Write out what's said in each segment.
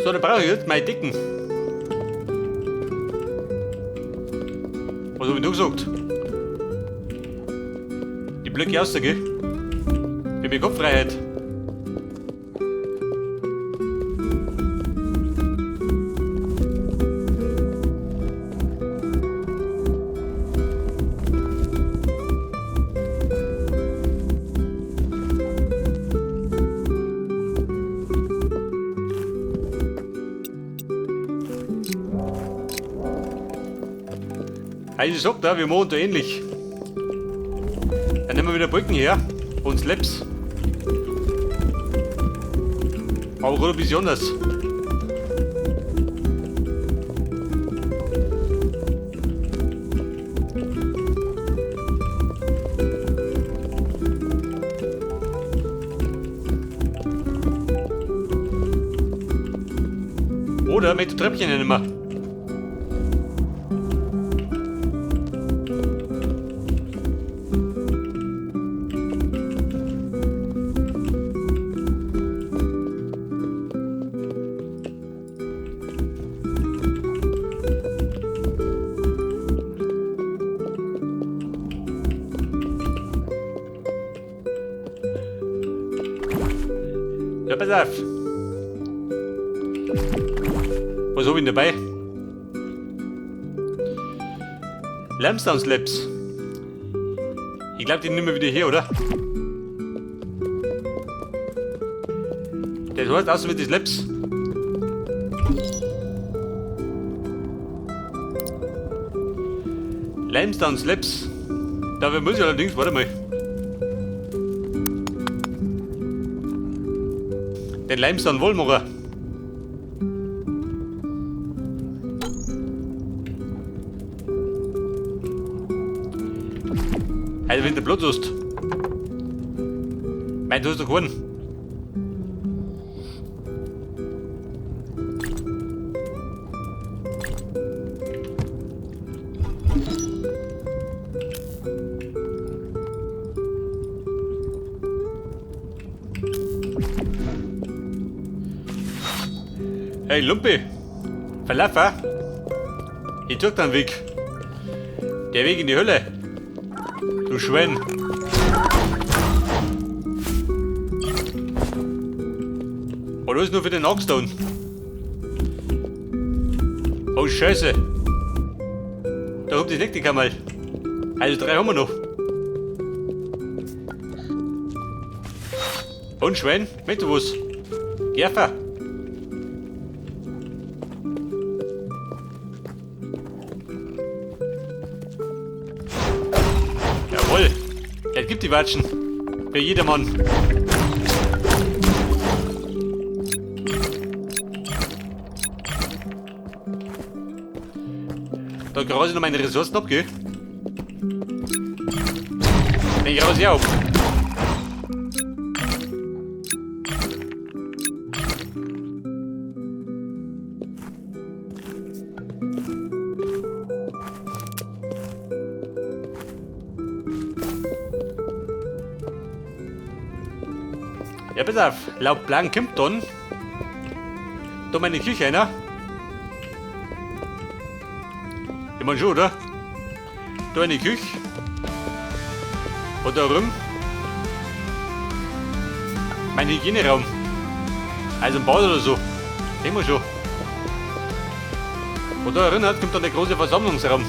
So, dann brauche ich jetzt meine Decken. Was hab ich da gesagt? Die Blöcke raus, gell? Für meine Kopffreiheit. Also ich sag da, wir machen da ähnlich. Dann nehmen wir wieder Brücken her und Slabs. Aber gerade ein bisschen anders. Oder mit Treppchen nicht mehr. Ja, pass auf. Was hab ich denn dabei? Limestone Slabs. Ich glaub, die nehmen wir wieder her, oder? Das heißt außer mit den Slabs. Limestone Slabs. Dafür muss ich allerdings, warte mal. Den Limestone Wollmacher. Also wenn du Blut hast. Mein, du hast doch keinen. Hey Lumpi, verlauf, ich tue deinen Weg. Der Weg in die Hölle. Du Schwein. Oh, das ist nur für den Oxstone. Oh Scheiße. Da kommt die nächste Kammer. Also 3 haben wir noch. Und Schwein, möchtest du was? Gerfer. Jawohl. Es gibt die Watschen. Für jedermann. Da grase ich noch meine Ressourcen ab, gell? Den grase ich auf. Ja, pass auf, laut Plan kommt dann da meine Küche einer. Ich mein schon, oder? Da eine Küche. Und da rum mein Hygieneraum. Also ein Bad oder so. Sehen wir schon. Und da erinnert kommt dann der große Versammlungsraum.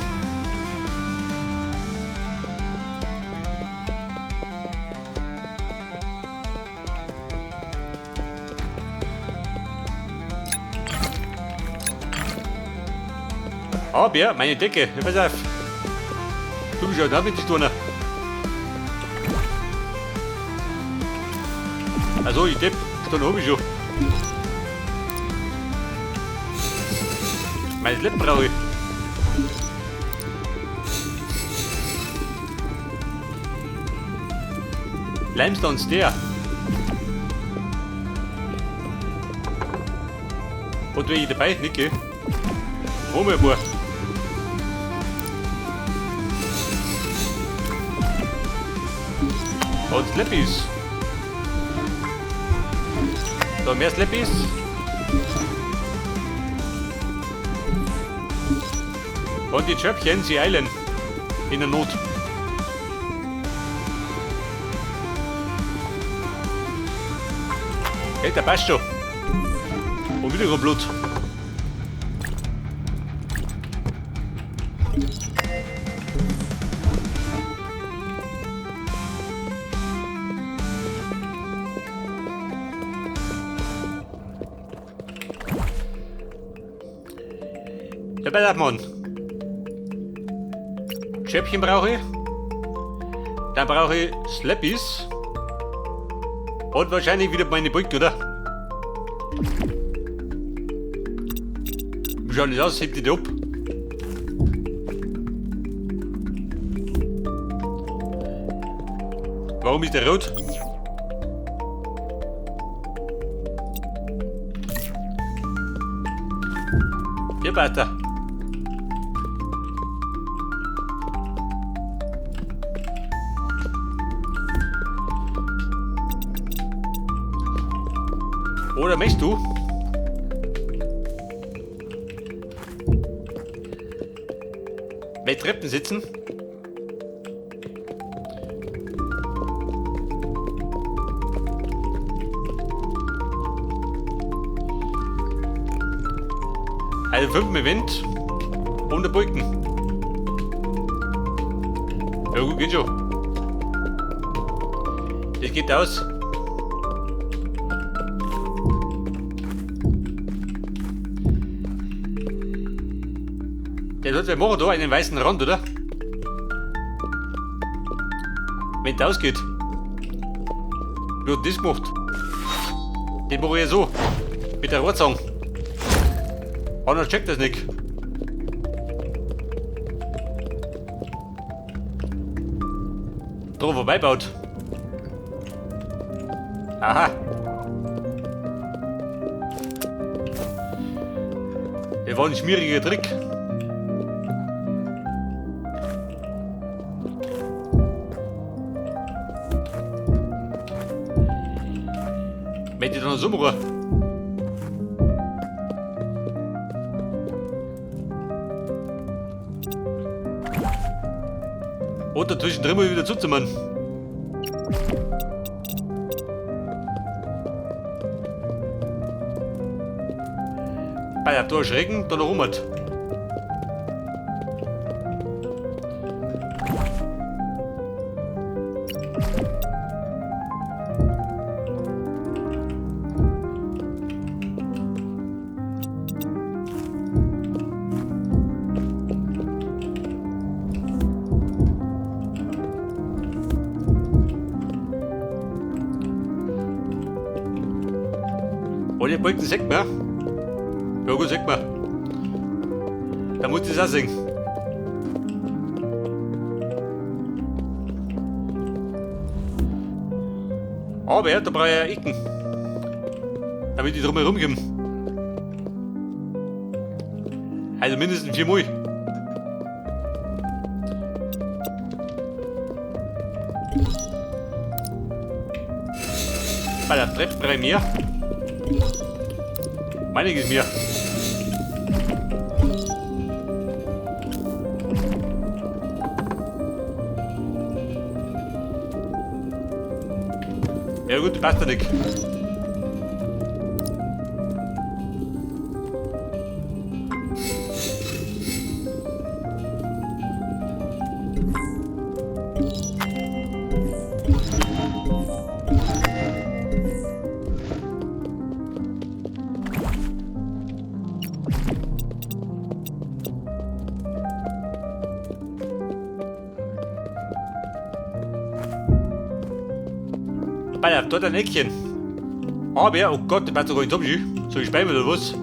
Aber meine Decke, pass auf. Du bist ja da mit dich tun. Also ich depp, dann hab ich schon. Mein Slap brauche ich. Limestone Stair. Und wenn ich dabei nicke, hol mir ein paar. Und Slappies. Da mehr Slappies. Und die Tröpfchen, sie eilen. In der Not. Hey, der passt schon. Und wieder kein Blut. Ja, pass auf, Mann. Schäppchen brauche ich. Dann brauche ich Slappies. Und wahrscheinlich wieder meine Brücke, oder? Wie schaut das aus? Hebt die die ab? Warum ist der rot? Hier, weiter. Oder möchtest du? Bei Treppen sitzen? Also 5 Event ohne Brücken. Ja gut, geht schon. Das geht aus. Der sollte machen da einen weißen Rand, oder? Wenn der ausgeht. Wie hat das gemacht? Den mache ich ja so. Mit der Rohrzange. Einer checkt das nicht. Da vorbeibaut. Aha. Das war ein schmieriger Trick. Wenn die dann so machen. Oder zwischendrin mal wieder zuzumachen. Bei der da Schrecken, da noch rum hat. Oh, die Brücken sieht man. Ja gut, sieht man. Da muss ich das auch sehen. Aber da brauche ich ja Ecken. Damit ich drum herum komme. Also mindestens 4 Mal. Bei der Treppe brauche ich mehr. Einiges mehr. Ja gut, passt ja nicht. Bei dort ein Eckchen. Aber, oh Gott, das passt doch gar nicht zusammen. Soll ich speiben oder was?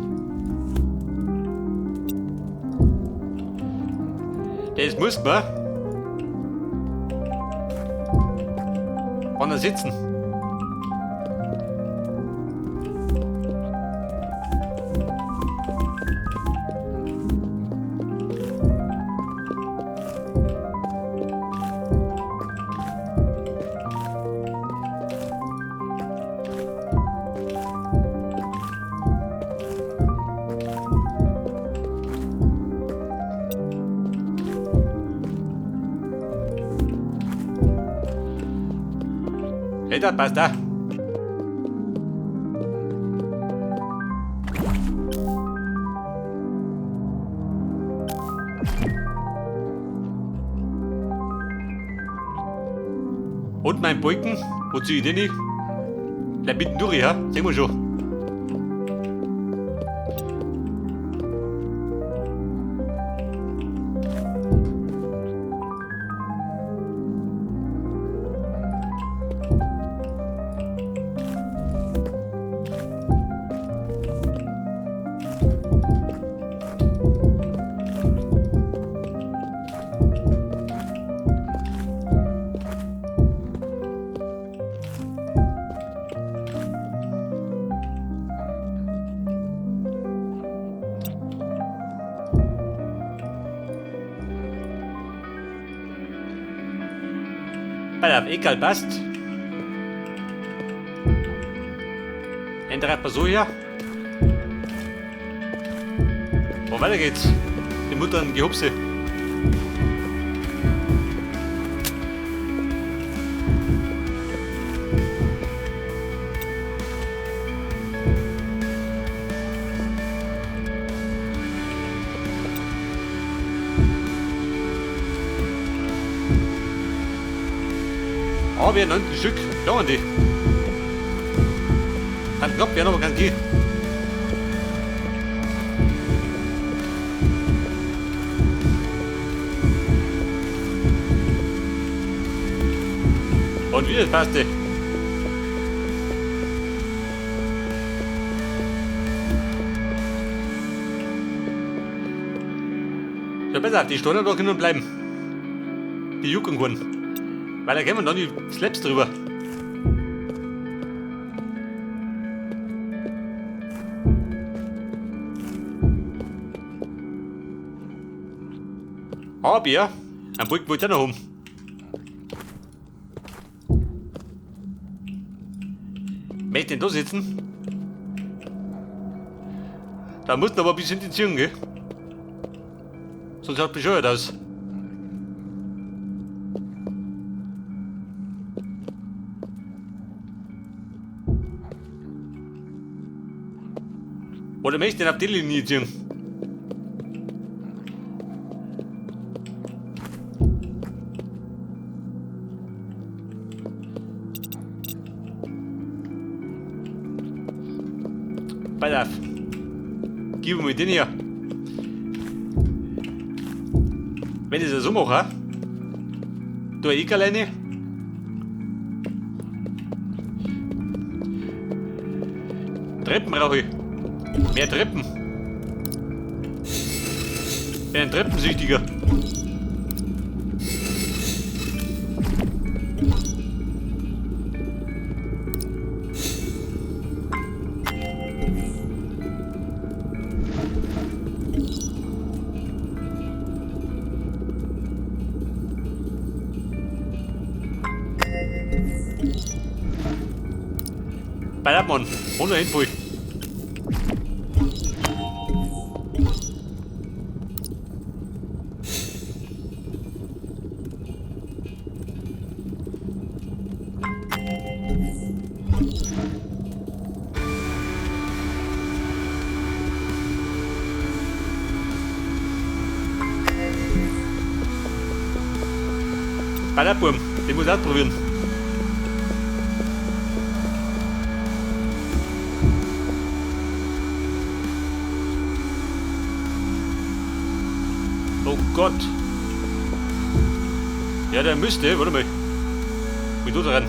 Das muss man. Anders sitzen. Wetter passt da. Und mein Balken, wo zieh ich den hin? Bleib mitten durch, ja? Sehen wir schon. Pass auf, egal, passt. Ändere mal so hier. Und weiter geht's. Die Muttern Gehupse. Aber wir 19 Stück, da waren die. Kann knapp werden, aber kann gehen. Und wie das passte. So, besser, die Steuer da können bleiben. Die jucken können. Weil da kämen dann die Slaps drüber. Aber ja, ein Balken wollte ich auch noch haben. Möchte denn da sitzen? Da muss man aber ein bisschen ziehen, gell? Sonst schaut bescheuert aus. Oder möchte ich denn auf die Linie ziehen? Pass auf. Gib mir den hier. Wenn ich das so mache, da ich alleine. Treppen brauche ich. Mehr Treppen. Bin ein Treppensüchtiger. Bei Mann, 100 voll. Bei der Burm, den muss ich ausprobieren. Oh Gott. Ja, der müsste, warte mal. Wie du dran?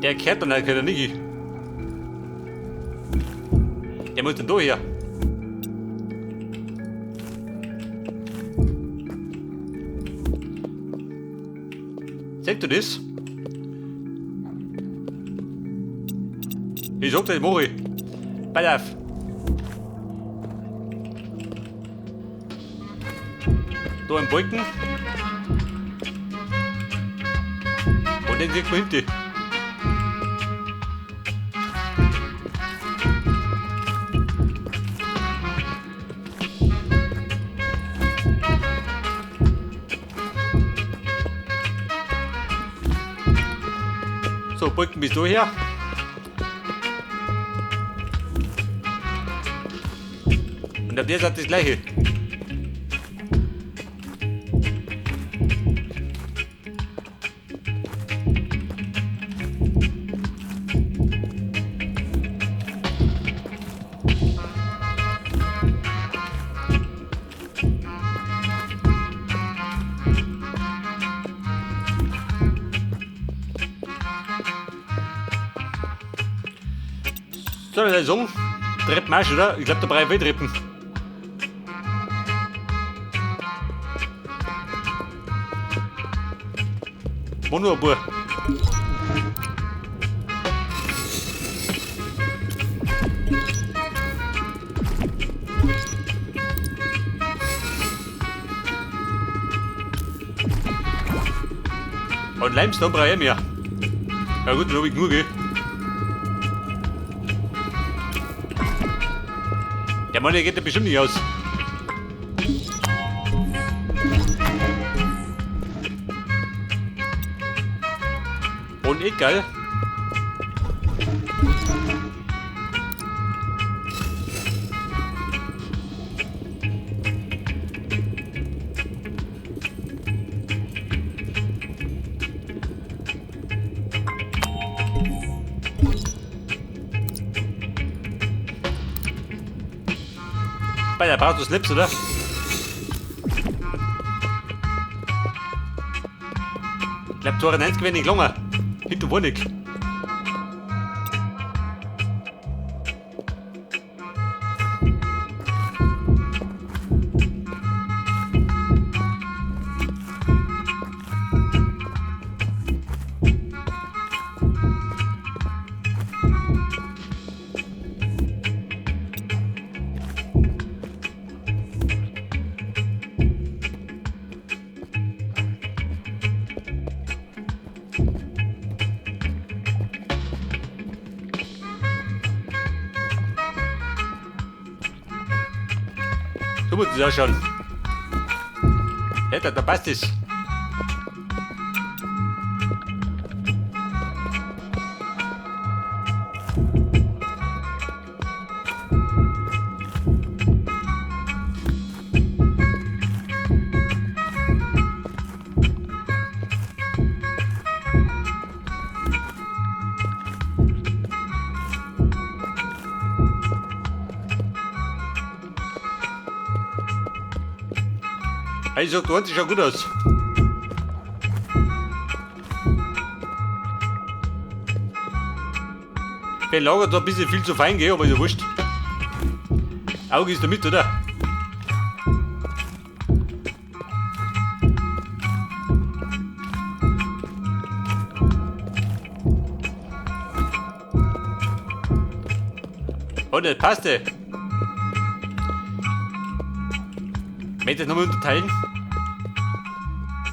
Der kehrt dann halt der Niki. Der muss denn da her? Seht du das? Ich sag dir, das mach ich. Pass auf. Da ein Balken. Und den sieht man hinten. So, Brücken bist du her. Und auf der Seite das gleiche. Soll ich sagen? Treppenmarsch, oder? Ich glaube, da brauche ich viel Treppen. Wo nur ein paar. Und Limestone brauche ich mehr. Ja gut, dann hab ich genug, gell? Der Mann, der geht da bestimmt nicht aus. Und egal. Bei der brauchst du Slips, oder? Ich glaub, 92 wäre nicht gelungen. Hinter wohl nicht. So muss das ausschauen. Ja, da passt es. Also, du sieht schon gut aus. Der Lager da ein bisschen viel zu fein, gell, aber ist ja wurscht. Auge ist da mit, oder? Oh, das passt ja. Möchte ich das nochmal unterteilen?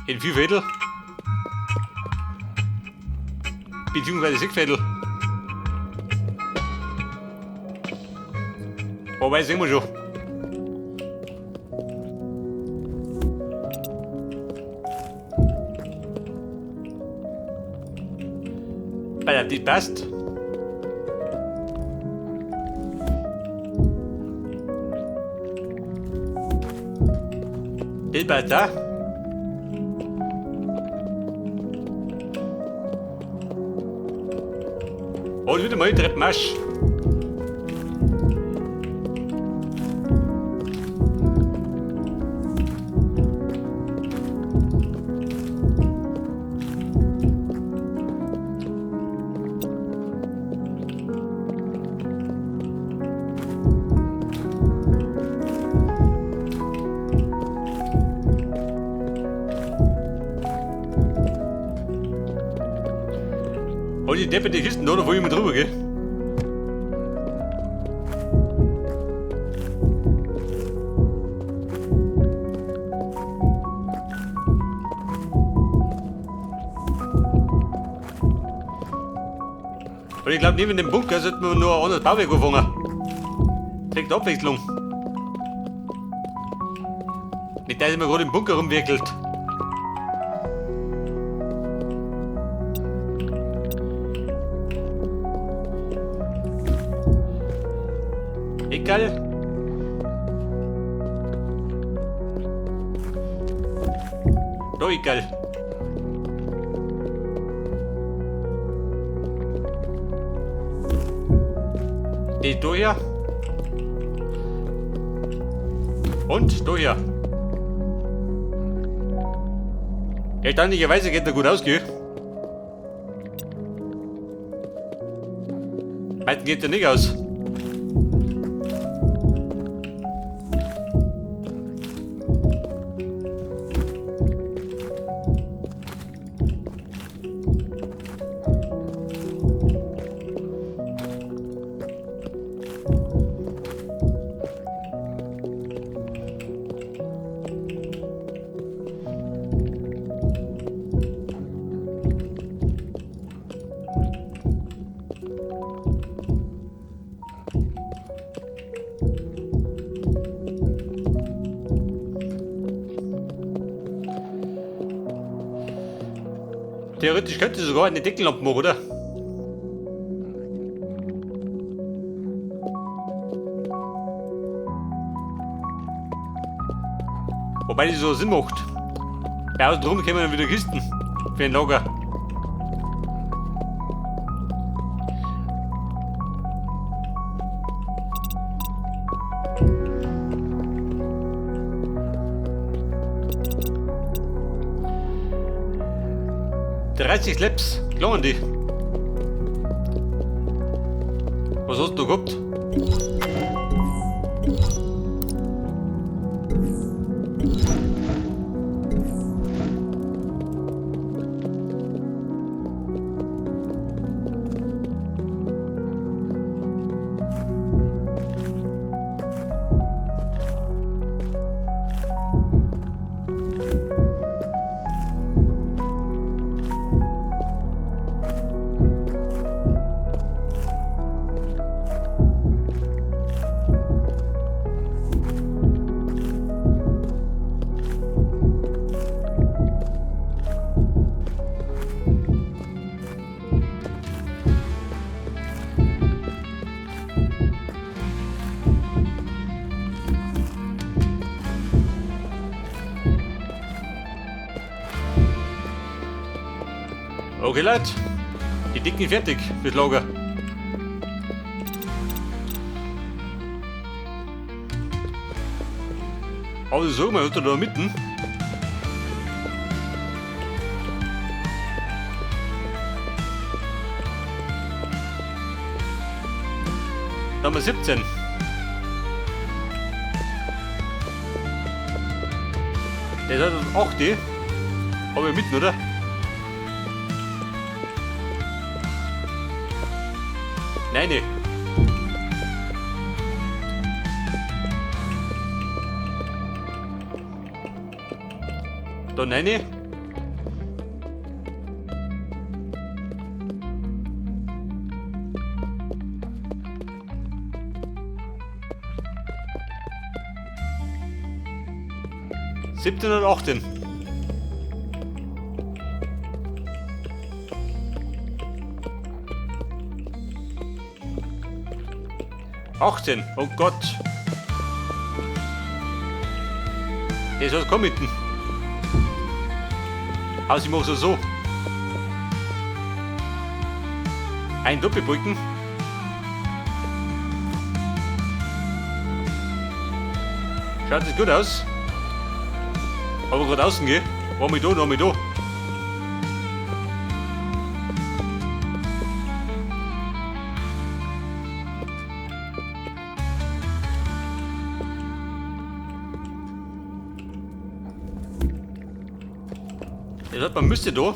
In 4 Viertel. Beziehungsweise 6 Viertel. Wobei, sehen wir schon. Bei der, die passt. Das passt da. Und wieder mal Treppenmarsch. Oh, die depperte Kisten da, da wo ich mit drüber, gell? Und ich glaub, neben dem Bunker sollten wir nur ein anderes Bauwerk anfangen. Kriegt Abwechslung. Nicht, dass ich mir gerade im Bunker rumwickelt. Egal. Da egal. Die da hier. Und da hier. Erstaunlicherweise geht er gut aus, gell? Weiter geht er nicht aus. Theoretisch könnte sogar eine Deckenlampe machen, oder? Wobei die so Sinn macht. Ja, außen drum kämen dann wieder Kisten für ein Lager. 30 Slaps, klauen die. Was hast du gehabt? Okay, Leute, die Dicken fertig fürs Lager. Aber so, man hat da mitten. Da haben wir 17. Der hat 8, haben wir mitten, oder? Nein, nee. Da nein. 17 und 18. 18, oh Gott. Das hat kein mitten. Also ich mache es so. Ein Doppelbrücken. Schaut das gut aus. Aber gerade außen geh. War mich da, noch mich da. Das hat man müsste da.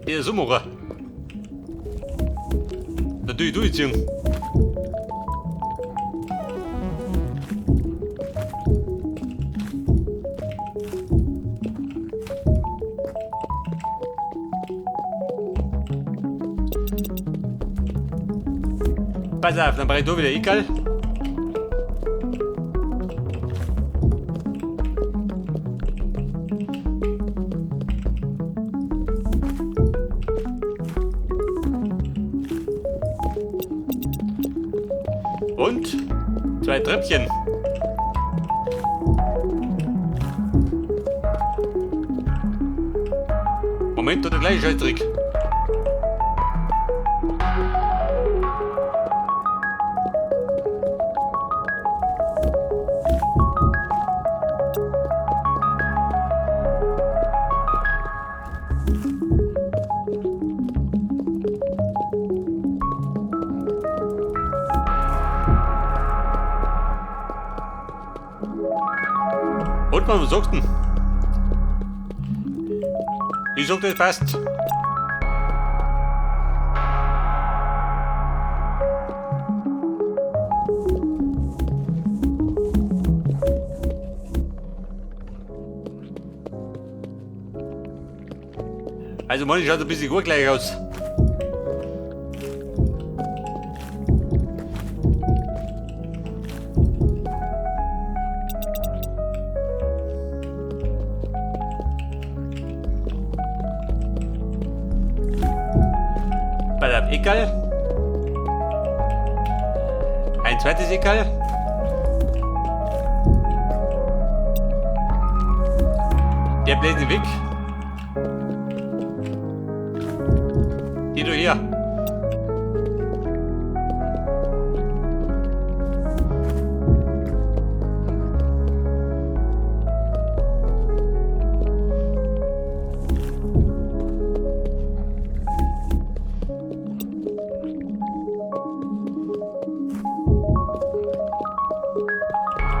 Der so machen. Natürlich durchziehen. Pass auf, dann brauche ich da wieder Egal. Zwei Treppchen. Moment, oder gleich Scheißdreck. Und was sagst du denn? Ich sag, das passt. Also meine schaut ein bisschen gut gleich aus. Bei dem Eckerl. Ein zweites Eckerl. Der bläst nicht weg. Die du hier.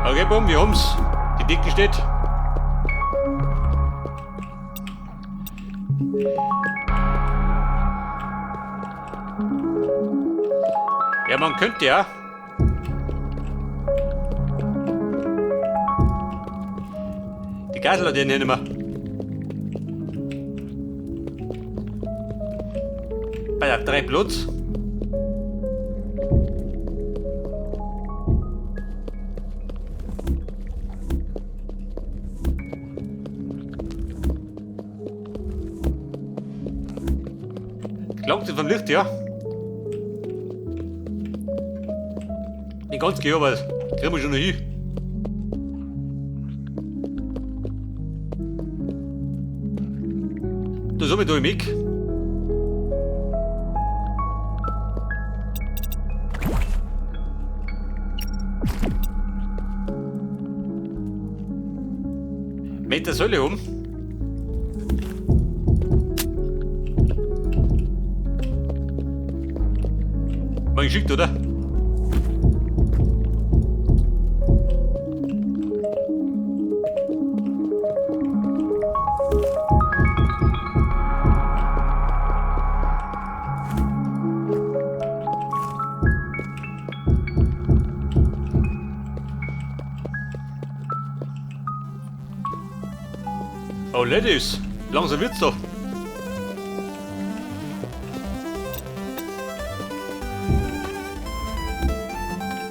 Okay, bumm, wir haben's. Die Decke steht. Ja, man könnte ja. Die Gaslaternen hier nicht mehr. Bei der 3 Platz. Langsam vom Licht, ja. Nicht ganz gehen, aber kriegen wir schon noch hin. Da sind wir da im Eck. Mit der Säule um. Mal geschickt, oder? Oh, Ladies, langsam wird's doch.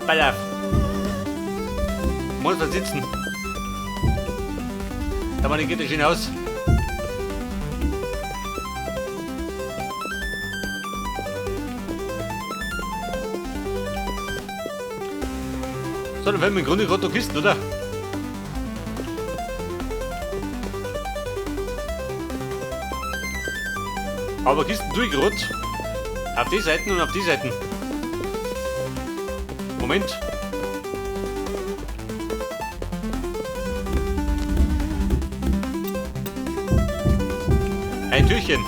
Pass auf. Muss man sitzen. Da man geht es schön aus. So, dann werden wir im Grunde gerade noch Kisten, oder? Aber Kisten tue ich grad. Auf die Seiten und auf die Seiten. Moment. Ein Türchen.